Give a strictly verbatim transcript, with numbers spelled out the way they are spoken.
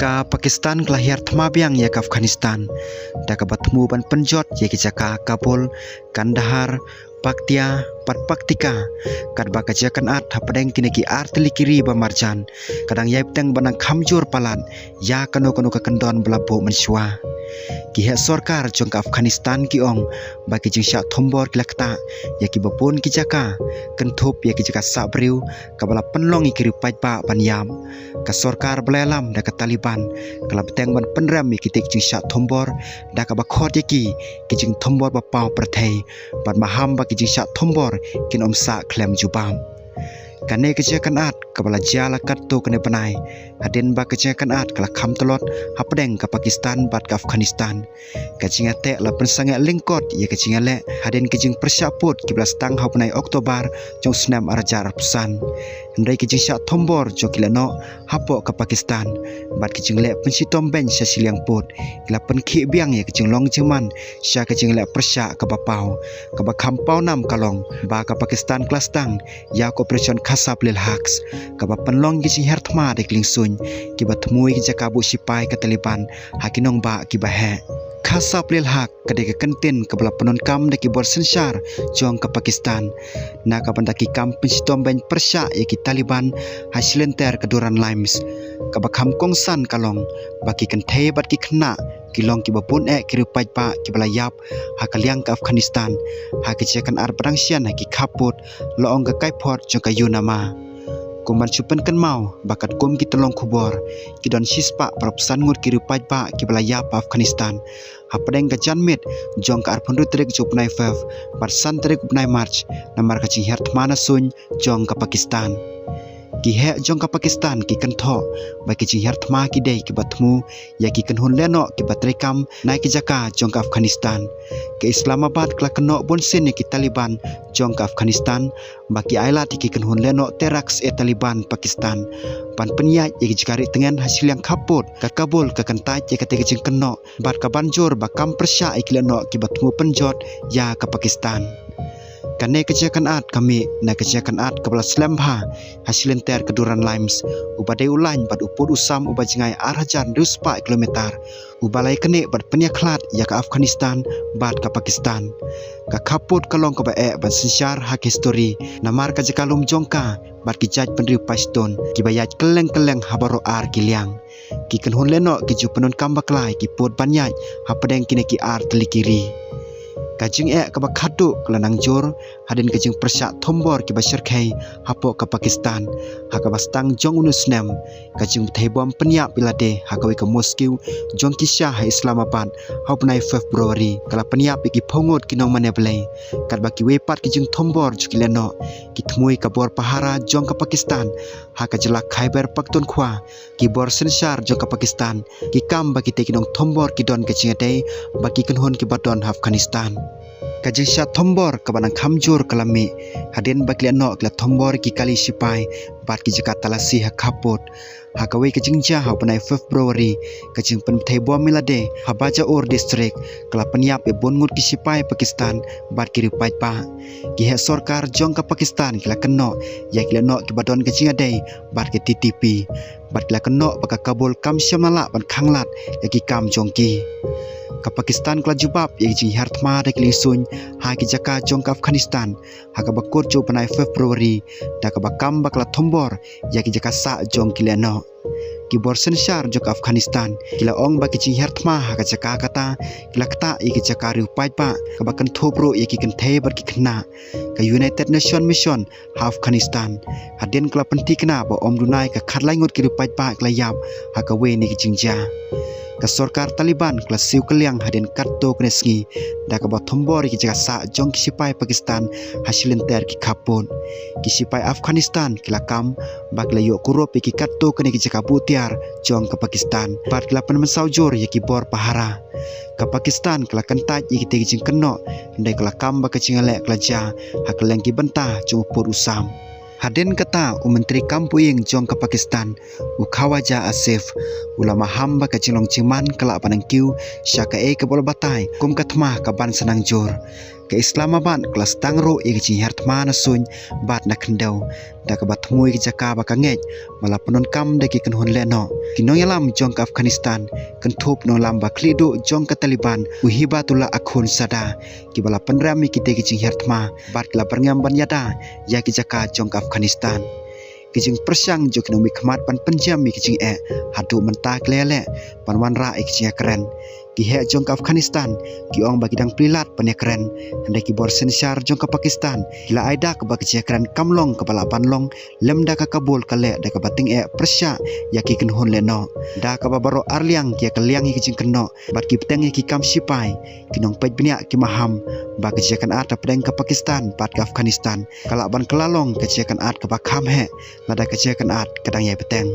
Ka Pakistan ka la hiar thma biang ïa ka Afghanistan da kaba thmu ban pynjot ïa ki jaka Kabul, Kandahar, Paktia bad Paktika, katba ka jingïakynad hapdeng kine ki ar tylli ki ri ba marjan ka dang ïai bteng ban nang kham jur palat ïa kano kano ka kyndon ba la buh mynshuwa. Ki heh sorkar jong ka Afghanistan ki ong ba ki jingshah thombor ki la ktah ïa kiba bun ki jaka, kynthup ïa ki jaka sah briew kaba la pynlong ïa ki riew paidbah ban ïap. Ka sorkar ba la ïalam da ka Taliban ka la bteng ban pynrem ïa kitei ki jingshah thombor da kaba khot ïa ki ki jingthombor ba paw pyrthei, bad maham ba ki jingshah thombor kin ym sah khlem jubab. Kane ka jingïakynad kaba la jia la katto katne bnai, hadien ba ka jingïakynad ka la kham tlot hapdeng ka Pakistan bad ka Afghanistan. Ka jingïateh la pynsangeh lyngkot ïa ka jingïaleh hadien ka jingpyrshah pud kiba la sdang ha u bnai October jong u snem ar hajar arphew san. Hynrei ka jingshah thombor jong ki lehnoh hapoh ka Pakistan bad ki jingleh pynshitom beiñ sha shiliang pud ki la pynkhih biang ïa ka jinglong jingman sha ka jingleh pyrshah kaba paw. Kaba kham paw nam ka long ba ka Pakistan ka la sdang ïa ka Operation Khasab Lil Haq, kaba pynlong ïa ki jinghiar thma da ki liengsuiñ kiba thmu ïa ki jaka buh shipai ka Taliban ha ki nongbah kiba heh. Khasab Lil Haq ka dei ka kyntien kaba la pyndonkam da ki bor synshar jong ka Pakistan na ka bynta ki kam pynshitom beiñ pyrshah ïa ki Taliban ha shilynter ka Durand Lines. Kaba kham kongsan ka long ba ki kynthei bad ki khynnah ki long kiba bun eh ki riew paidbah kiba la ïap ha ka liang ka Afghanistan ha ka jingïakynad ba dang shen ha ki khappud, la ong ka kaiphod jong ka UNAMA. Kum ban shu pynkynmaw ba katkum ki tyllong khubor, ki don shispah phra phew san ngut ki riew paidbah kiba la ïap ha Afghanistan hapdeng ka janmiet jong ka arphew hynriew tarik jong u bnai Feb bad san tarik u bnai March namar ka jinghiar thma na suiñ jong ka Pakistan. Ki heh jong ka Pakistan ki kynthoh ba ki jinghiar thma ki dei kiba thmu ïa ki kynhun lehnoh kiba treikam na ki jaka jong ka Afghanistan. Ka Islamabad ka la kynnoh bunsien ïa ki Taliban jong ka Afghanistan ba ki ailad ïa ki kynhun lehnoh Tehrik-e-Taliban Pakistan ban pynïaid ïa ki jaka rieh tngen ha shiliang khappud. Ka Kabul ka kyntait ïa katei ka jingkynnoh bad ka ban jur ba kam pyrshah ïa ki lehnoh kiba thmu pynjot ïa ka Pakistan. Kane ka jingïakynad ka mih na ka jingïakynad kaba la slem bha ha shilynter ka Durand Lines, uba dei u lain bad u pud u sam uba jngai ar hajar hynriew spah kilometer, uba la ïaknieh bad pynïakhlad ïa ka Afghanistan bad ka Pakistan. Ka khappud ka long kaba eh ban synshar ha ka histori namar ka jaka lum jong ka bad ki jaitbynriew Pashtun kiba ïaid kylleng kylleng ha baroh ar ki liang. Ki kynhun lehnoh ki ju pyndonkam bakla ïa ki pud ban ïaid hapdeng kine ki ar tylli ki ri. Ka jingeh kaba khatduh ka la nang jur hadien ka jingpyrshah thombor kiba shyrkhei hapoh ka Pakistan ha kaba sdang jong une u snem. Ka jingbthei bom pynïap ïa lade ha kawei ka mosque jong ki Shah ha Islamabad ha u bnai February ka la pynïap ïa ki phew ngut ki nongmane Blei, katba kiwei pat ki jingthombor jong ki lehnoh ki thmu ïa ka bor pahara jong ka Pakistan ha ka jylla Khyber Pakhtunkhwa. Ki bor synshar jong ka Pakistan ki kam ba kitei ki nongthombor ki don ka jingïadei bad ki kynhun kiba don ha Afghanistan. Ka jingshah thombor kaba nang kham jur ka la mih hadien ba ki lehnoh ki la thombor ïa ki kali shipai bad ki jaka talasi ha khappud. Ha kawei ka jingjia ha u bnai February, ka jingpynbthei bom ïa lade ha Bajaur District ka la pynïap ïa bun ngut ki shipai Pakistan bad ki riew paidbah. Ki heh sorkar jong ka Pakistan ki la kynnoh ïa ki lehnoh kiba don ka jingïadei bad ka T T P bad ki la kynnoh ba ka Kabul kam shym la lah ban khanglad ïa ki kam jong ki. Ka Pakistan ka la jubab ïa ki jinghiar thma da ki liengsuiñ ha ki jaka jong ka Afghanistan ha kaba kut jong u bnai February da kaba kam ba ka la thombor ïa ki jaka sah jong ki lehnoh. Ki bor synshar jong ka Afghanistan ki la ong ba ki jinghiar thma ha ka jaka kata ki la ktah ïa ki jaka riew paidbah, kaba kynthup ruh ïa ki kynthei bad ki khynnah. Ka United Nation Mission ha Afghanistan hadien ka la pynthikna ba ym duna ïa ka khatlai ngut ki riew paidbah ki la ïap ha kawei na ki jingjia. Ka sorkar Taliban ka la siew kylliang hadien katto katne sngi da kaba thombor ïa ki jaka sah jong ki shipai Pakistan ha shilynter ki khappud. Ki shipai Afghanistan ki la kam ba ki la ïoh kurup ïa ki katto katne ki jaka buh tiar jong ka Pakistan bad ki la pynmynsaw jur ïa ki bor pahara. Ka Pakistan ka la kyntait ïa kitei ki jingkynnoh, hynrei ka la kam ba ka jingïaleh ka la jia ha kylleng ki bynta jong u pud u sam. Hadien kata, u Myntri Kam Pohïing jong ka Pakistan, u Khawaja Asif, u la maham ba ka jinglong jingman ka lah ban nang kiew sha kaei kaba u la batai kum ka thma ka ban sa nang jur. Ka Islamabad ka la sdang ruh ïa ka jinghiar thma na suiñ bad na khyndew da kaba thmu ïa ka jaka ba ka ngeit ba la pyndonkam da ki kynhun lehnoh. Ki nongïalam jong ka Afghanistan kynthup nongïalam ba khlieh duh jong ka Taliban u Hibatullah Akhundzada kiba la pynrem ïa kitei ki jinghiar thma bad ki la byrngem ban ïada ïa ki jaka jong ka Afghanistan. Ki jingpyrshang jong ki nongmihkhmat ban pynjem ïa ki jingeh haduh mynta ki la ïaleh ban wanrah ïa ki jingïakren. Ki heh jong ka Afghanistan ki ong ba ki dang plie lad ban ïakren, hynrei ki bor synshar jong ka Pakistan ki la ai dak ba ka jingïakren kam long kaba lah ban long lymda ka Kabul ka leh da kaba tyngeh pyrshah ïa ki kynhun lehnoh. Da kaba baroh arliang ki ïa ka liang ïa ki jingkynnoh bad ki bteng ïa ki kam shipai, ki nongpeit bniah ki maham ba ka jingïakynad hapdeng ka Pakistan bad ka Afghanistan ka lah ban kylla long ka jingïakynad kaba kham heh lada ka jingïakynad ka dang ïai bteng.